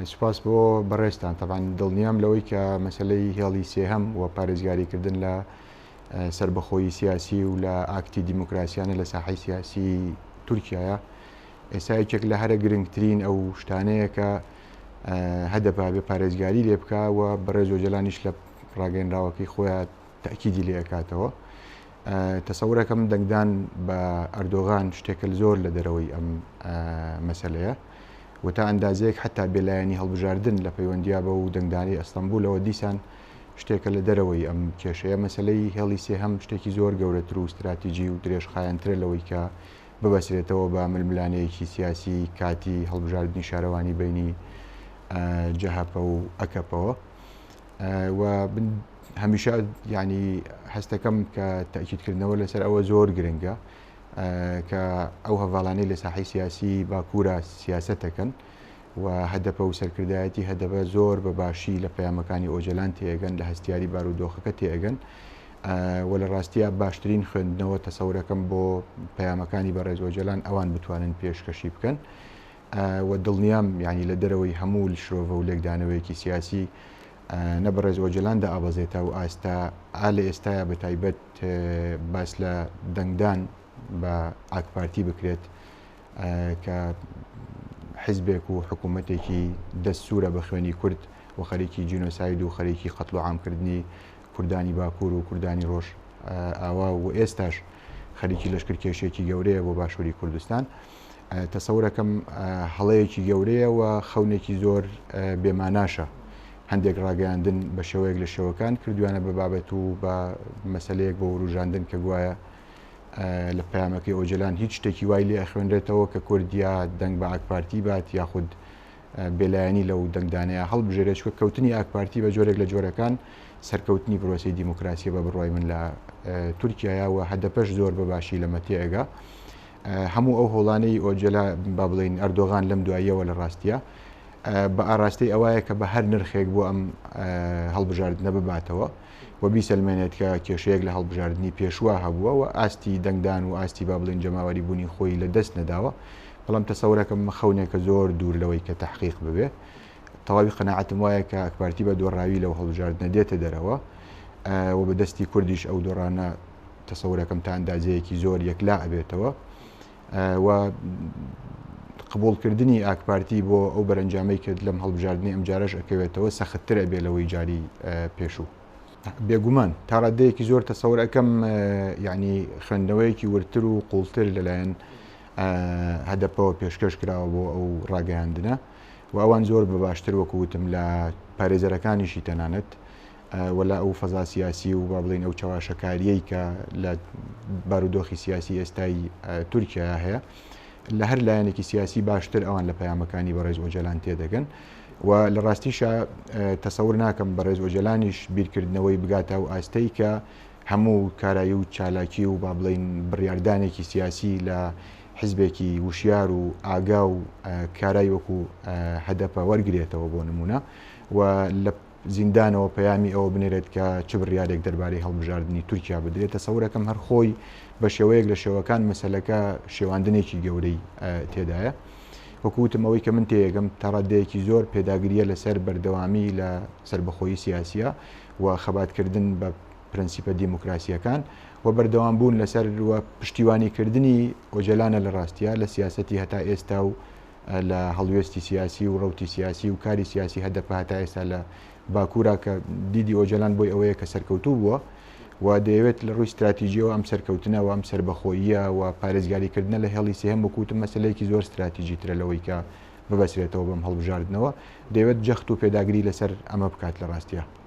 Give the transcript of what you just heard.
سوپاس بۆ بەڕێزتان. تەبعەن دڵنیام لەوەی کە مەسەلەی هێڵی سێهەم و پارێزگاریکردن لە سەربەخۆیی سیاسی و لە ئاکتی دیموکراسیانە لە ساحەی سیاسی تورکیایە ئێستا یەکێک لە هەرە گرنگترین ئەو شتانەیە کە هەدەپە بێ پارێزگاری لێ بکا و بەڕێز ئۆجەلانیش لە ڕاگەیەنراوەکەی خۆیان تەئکیدی لێ ئەکاتەوە. تەسەورەکەم دەنگدان بە ئەردۆغان شتێکە زۆر لە دەرەوەی ئەم مەسەلەیە و تا ئەندازەیەک حتا بێلایەنی هەڵبژاردن لە پەیوەندیا بە و دەنگدانی ئەستەنبولەوە دیسان شتێکە لە دەرەوەی ئەم کێشەیە. مەسەلەی هێڵی سێهەم شتێکی زۆر گەورەتر و ستراتیجی و درێژخایەنترە لەوەی کە ببەسرێتەوە بە ململانێیەکی سیاسی کاتی هەڵبژاردنی شارەوانی بەینی جەهەپە و ئەکەپەوە. و هەمیشە یعنی هەستەکەم کە تاکیدکردنەوە لەسەر ئەوە زۆر گرنگە کە ئەو هەڤالانەی لە ساحی سیاسی باکوورە سیاسەتەکەن و هەدەپە و سەرکردایەتی هەدەپە زۆر بە باشی لە پەیامەکانی ئۆجەلان تێگەن لە هەستیاری بارودۆخەکە تێگەن و لە ڕاستیە باشترین خوێندنەوە تەسەورەکەم بۆ پەیامەکانی بەڕێز ئۆجەلان ئەوان بتوانن پێشکەشی بکەن و دڵنیام یانی لە دەرەوەی هەموو شرۆڤە و لێکدانەوەیەکی سیاسی نە بەڕێز ئۆجەلان دائەبەزێتە و ئاستە ئا لە ئێستایا بە تایبەت باس لە دەنگدان بە ئاکپارتی بکرێت کە حزبێک و حکوومەتێکی دەست سوورە بە خوێنی کورد و خەریکی جینۆساید و خەریکی قەتڵ و عامکردنی کوردانی باکوور و کوردانی ڕۆژ ئاوا و ئێستاش خەریکی لەشکرکێشێکی گەورەیە بۆ باشووری کوردستان. تەسەورەکەم هەڵەیەکی گەورەیە و خەونێکی زۆر بێماناشە. هەندێک ڕاگەیاندن بە شێوەیەک لە شێوەکان کردویانە بە بابەت و بە مەسەلەیەک بۆ وروژاندن کە گوایە لە پەیامەکەی ئۆجەلان هیچ شتێکی وای لێ ئەخوێنرێتەوە کە کورد یا دەنگ بە ئاکپارتی بات یاخود بێلایەنی لەو دەنگدانەیە هەڵبژێرێت، چونکە کەوتنی ئاکپارتی بە جۆرێک لە جۆرەکان سەرکەوتنی پرۆسەی دیموکراسیە بە بڕوای من لە تورکیایا و هەدەپەش زۆر بە باشی لەمە تێئەگا. هەموو ئەو هۆڵانەی ئۆجەلا با بڵێین ئەردۆغان لەم دواییەوە لە ڕاستیە بە ئاراستەی ئەوایە کە بە هەر نرخێک بۆ ئەم هەڵبژاردنە بباتەوە و بیسەلمێنێت کە کێشەیەک لە هەڵبژاردنی پێشوە هەبووە و ئاستی دەنگدان و ئاستی با بڵێن جەماوەری بوونی خۆی لە دەست نەداوە بەڵام تەسەورەکەم خەونێکە زۆر دوور لەوەی کە تەحقیق ببێ تەواوی قەناعەتم وایە کە ئاکپارتی بە دۆڕاوی لەو هەڵبژاردنە دێتە دەرەوە و بە دەستی کوردیش ئەو دۆڕانە تەسەورەکەم تا ئەندازەیەکی زۆر یەکلا ئەبێتەوە و قبوڵکردنی ئاکپارتی بۆ ئەو بەرەنجامەی کرد لەم هەڵبژاردنی ئەمجارەش ئەکەوێتەوە سەختتر ئەبێ لەوەی جاری پێشوو. بێگومان تا ڕادەیەکی زۆر تەسەور ئەکەم یعنی خوێندنەوەیەکی وردتر و قوڵتر لەلایەن هەدەپەوە پێشکەش کراوە بۆ ئەو ڕاگەیاندنە و ئەوان زۆر بە باشتر وەکو وتم لە پارێزەرەکانیشی تەنانەت و لە ئەو فەزا سیاسی و با بڵێین ئەو چەواشەکارییەی کە لە بارودۆخی سیاسی ئێستای تورکیا هەیە لە هەر لایەنێکی سیاسی باشتر ئەوان لە پەیامەکانی بەڕێز ئۆجەلان تێدەگەن و لە ڕاستیشا تەسەور ناکەم بەڕێز ئۆجەلانیش بیرکردنەوەی بگاتە ئەو ئاستەی کە هەموو کارایی و چالاکی و با بڵێین بڕیاردانێکی سیاسی لە حزبێکی وشیار و ئاگا و کارای وەکو هەدەپە وەرگرێتەوە بۆ نمونە و لە زیندانەوە پەیامی ئەوە بنێرێت کە چ بڕیارێک دەربارەی هەڵبژاردنی تورکیا بدرێت، تەسەورەکەم هەر خۆی بە شێوەیەک لە شێوەکان مەسەلەکە شێواندنێکی گەورەی تێدایە. وەکو وتم ئەوەی کە من تێیەگەم تا ڕاددەیەکی زۆر پێداگرییە لەسەر بەردەوامی لە سەربەخۆیی سیاسییە و خەباتکردن بە پرەنسیپە دیموکراسییەکان و بەردەوامبوون لەسەر و پشتیوانیکردنی ئۆجەلانە لە ڕاستیا لە سیاسەتی هەتا ئێستا و لە هەڵوێستی سیاسی و ڕەوتی سیاسی و کاری سیاسی هەدەپە هەتا ئێستا لە باکوورا کە دیدی ئۆجەلان بۆی ئەوەیە کە سەرکەوتوو بووە و دەیەوێت لە ڕووی ستراتیجیەوە ئەم سەرکەوتنە و ئەم سەربەخۆییە و پارێزگاریکردنە لە هێڵی سێهەم وەکو وتم مەسەلەیەکی زۆر ستراتیجی ترە لەوەی کە ببەسرێتەوە بەم هەڵبژاردنەوە دەیەوێت جەخت و پێداگری لەسەر ئەمە بکات لە ڕاستیا.